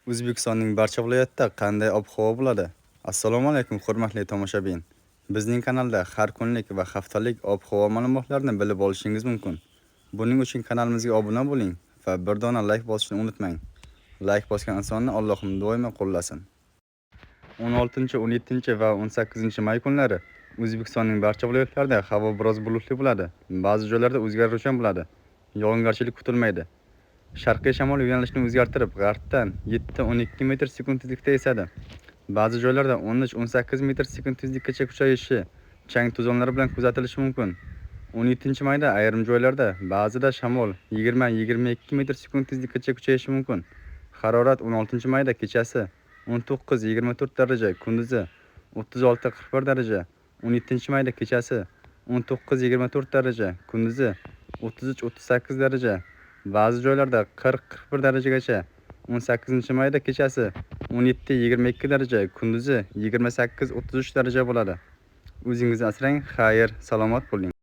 O'zbekistonning barcha viloyatida qanday ob-havo bo'ladi? Assalomu alaykum, hurmatli tomoshabin. Bizning kanalda har kunlik va haftalik ob-havo ma'lumotlarini bilib olishingiz mumkin. Buning uchun kanalimizga obuna bo'ling va bir dona like bosishni unutmang. Like bosgan insonni Allohim doimo qo'llasin. 16, 17 va 18 may kunlari O'zbekistonning barcha viloyatlarida havo biroz bulutli bo'ladi. Ba'zi joylarda o'zgaruvchan bo'ladi. Yog'ingarchilik kutilmaydi. Sharqiy shamol yo'nalishini o'zgartirib, g'arbdan 7-12 metr sekund tezlikda esadi. Ba'zi joylarda 13-18 metr sekund tezlikgacha kuchayishi, chang to'zonlari bilan kuzatilishi mumkin. 17 mayda ayrim joylarda ba'zida shamol 20-22 metr sekund tezlikgacha kuchayishi mumkin. Harorat 16 mayda kechasi 19-24 daraja, kunduzi 36-41 daraja, 17 mayda kechasi 19-24 daraja, kunduzi 33-38 daraja, ba'zi joylarda 40-41 darajagacha, 18 mayda kechasi 17-22 daraja, kunduzi 28-33 daraja bo'ladi. O'zingizni asrang, xayr, salomat bo'ling.